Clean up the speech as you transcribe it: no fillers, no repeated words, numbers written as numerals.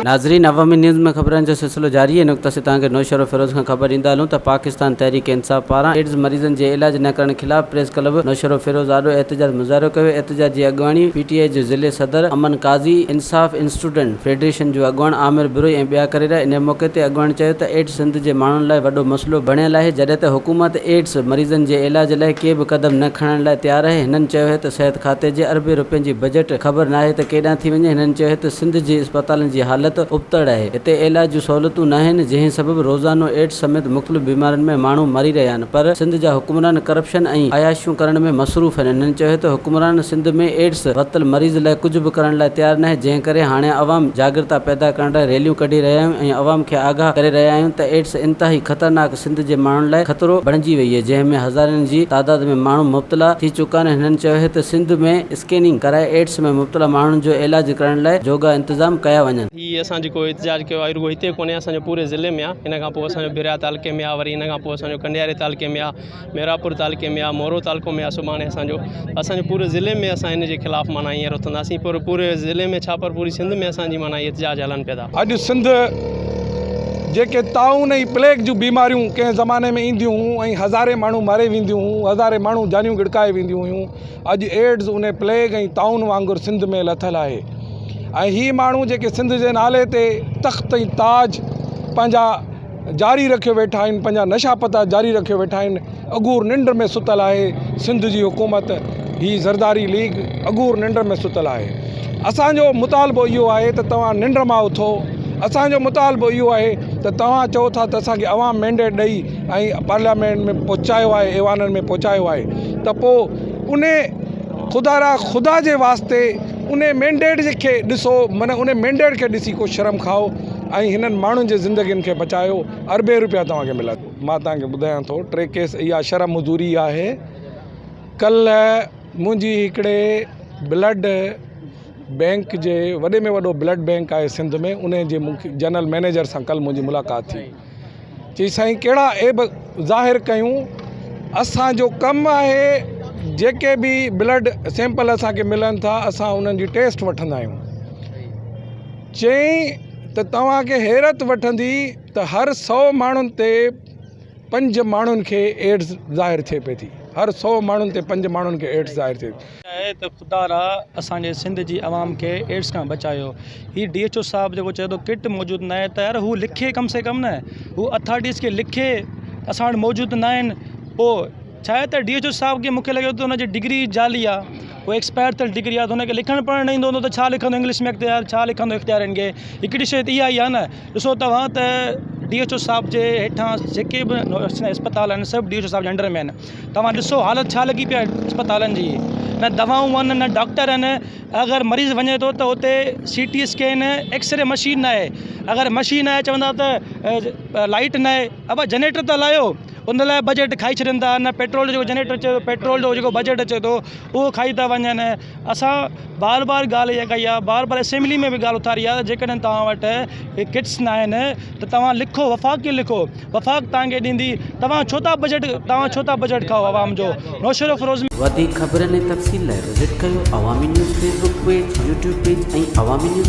ناظرين عوامي نيوز ۾ خبرن جو سلسلو جاري آهي نقطه سي توهان کي نوشهروفيروز کان خبر ڏيندا هلون ته پاڪستان تحريڪ انصاف پاران ايڊز مريضن جي علاج نه ڪرڻ خلاف پريس ڪلب نوشهروفيروز آڏو احتجاج مظاهرو ڪيو احتجاج جي اڳواڻي پي ٽي آء جو ضلعي صدر امن قاضي انصاف اسٽوڊنٽ فيڊريشن جو اڳواڻ عامر بروهي ۽ ٻيا ڪري رهيا انهي موقعي تي اڳواڻن چيو ته ايڊز سنڌ جي ماڻهن لاء وڏو مسئلو بڻيل آهي جڏهن ته حڪومت ايڊز مريضن جي علاج لاء ڪي به قدم نه کڻڻ لاء تيار آهي هنن چيو آهي ته صحت کاتي جي اربين روپين جي بجيٽ خبر ناهي ته ڪيڏانهن ٿي وڃي هنن چيو آهي ته سنڌ جي اسپتالن جي حالت ابتڙ آهي هتي علاج جون سهولتون ناهن جنهن سبب روزانو ايڊز سميت مختلف بيمارين ۾ ماڻهو مري رهيا آهن پر سنڌ جا حڪمران ڪرپشن ۽ عياشيون ڪرڻ ۾ مصروف آهن. هنن چيو ته حڪمران سنڌ ۾ ايڊز ورتل مريض لاء ڪجهه به ڪرڻ لاء تيار ناهي جنهن ڪري هاڻي عوام جاڳرتا پيدا ڪرڻ لاء ريليون ڪڍي رهيا آهيون ۽ عوام کي آگاهه ڪري رهيا آهيون ته ايڊز انتهائي خطرناڪ سنڌ جي ماڻهن لاء خطرو بڻجي وئي آهي جنهن ۾ هزارين جي تعداد ۾ ماڻهو مبتلا ٿي چڪا آهن. هنن چيو ته سنڌ ۾ اسڪيننگ ڪرائي ايڊز ۾ مبتلا ماڻهن جو علاج ڪرڻ لاء جوڳا انتظام ڪيا وڃن. هي اسان جيڪو احتجاج ڪيو آهي رڳو هتي ڪونهي اسان جو پوري ضلعي ۾ آهي ان کان پوء اسان جو ڀريا تعلقي ۾ آهي وري ان کان پوء اسان جو ڪنڊياري تعلقي ۾ آهي ميرانپور تعلقي ۾ آهي مورو تعلقو ۾ آهي سڀاڻي اسان جو اسان جو پوري ضلعي ۾ اسان ان جي خلاف معنيٰ هينئر اٿنداسين پر پوري ضلعي ۾ ڇا پر پوري سنڌ ۾ اسان جي معنيٰ احتجاج هلن پيا ٿا. اڄ سنڌ جيڪي طاعون ۽ پليگ جون بيماريون ڪنهن زماني ۾ اينديون هيون ۽ هزارين ماڻهو ماري وينديون هيون هزارين ماڻهو جانيون ڳڙڪائي وينديون هيون اڄ ايڊز انهي پليگ ۽ طاعون وانگر سنڌ ۾ لٿل آهي ۽ هي ماڻهو جيڪي سنڌ جي نالي تي تخت ۽ تاج پنهنجا جاري رکيو ويٺا آهن پنهنجا نشا پتا جاري رکيو ويٺا آهن اگهور ننڊ ۾ ستل آهي سنڌ جي حڪومت هي زرداري ليگ اگهور ننڊ ۾ ستل آهي اسانجو مطالبو اهو آهي ته توهان ننڊ مان اٿو اسانجو مطالبو اهو آهي ته توهان چئو ٿا ته اسانکي عوام مينڊيٽ ڏئي ۽ پارليامينٽ ۾ پهچايو آهي ايوانن ۾ پهچايو آهي ته پوء انهي خدا را خدا جي واسطي انهي مينڊيٽ جي کي ڏسو معنيٰ انهي مينڊيٽ کي ڏسي ڪو شرم کائو ۽ هنن ماڻهن جي زندگين کي بچايو اربين روپيا توهان کي ملن. مان توهان کي ٻڌايان ٿو ٽي ڪيس اها شرح مزوري آهي ڪلهه منهنجي هڪڙي بلڊ بينڪ جي وڏي ۾ وڏو بلڊ بينڪ آهي سنڌ ۾ انهي جي جنرل مئنيجر سان ڪلهه منهنجي ملاقات ٿي. چي سائين ڪهڙا عيب ظاهر ڪيون اسان جو ڪم آهي جيڪي به بلڊ سيمپل اسان کي ملن ٿا اسان انهن جي ٽيسٽ وٺندا آهيون چيائين ته توهان کي حيرت وٺندي ته هر سو ماڻهن تي پنج ماڻهن کي ايڊز ظاهر ٿئي پئي ٿي هر سو ماڻهن تي پنج ماڻهن کي ايڊز ظاهر ٿئي ٿي. آهي ته خدا را اسان جي سنڌ جي عوام کي ايڊز کان بچايو هي ڊي ايڇ او صاحب جيڪو چئي ٿو ڪٽ موجود نه آهي ته يار هو لکي ڪم سي ڪم نه هو اٿارٽيز کي لکي اسان وٽ موجود نه آهن پوء ڇا آهي ته ڊي ايڇ او صاحب کي مونکي لڳي ٿو هن جي ڊگري جعلي آهي هو ايڪسپائر ٿيل ڊگري آهي ته هن کي لکڻ پڙهڻ نه ايندو هوندو ته ڇا لکندو انگلش ۾ اڳتي يار ڇا لکندو اختيارين کي هڪڙي شيء ته اها ئي آهي نه ڏسو توهان ته ڊي ايڇ او صاحب جي هيٺان جيڪي به اسپتال آهن سڀ ڊي ايڇ او صاحب جي انڊر ۾ آهن توهان ڏسو حالت ڇا لڳي پئي آهي اسپتالن جي نه دوائون آهن نه ڊاڪٽر آهن اگر مريض وڃي ٿو ته اتي C T scan x ray machine نه آهي اگر مشين آهي چوندا ته لائيٽ نه آهي ابا جنريٽر ته هلايو ان لاء بجيٽ کائي ڇڏين ٿا نه پيٽرول جو جنريٽر اچي ٿو پيٽرول جو جيڪو بجيٽ اچي ٿو اهو کائي ٿا وڃن اسان بار بار ڳالهه اها ڪئي آهي بار بار اسيمبلي ۾ به ڳالهه اٿاري آهي ته جيڪڏهن توهان وٽ ڪٽس نه آهن ته توهان لکو وفاق کي لکو وفاق توهان کي ڏيندي توهان ڇو ٿا بجيٽ توهان ڇو ٿا بجيٽ کائو عوام جو نوشهروفيروز ۾. وڌيڪ خبرن ۽ تفصيل لاء وزٽ ڪيو Awami news Facebook page, YouTube page ۽ Awami news.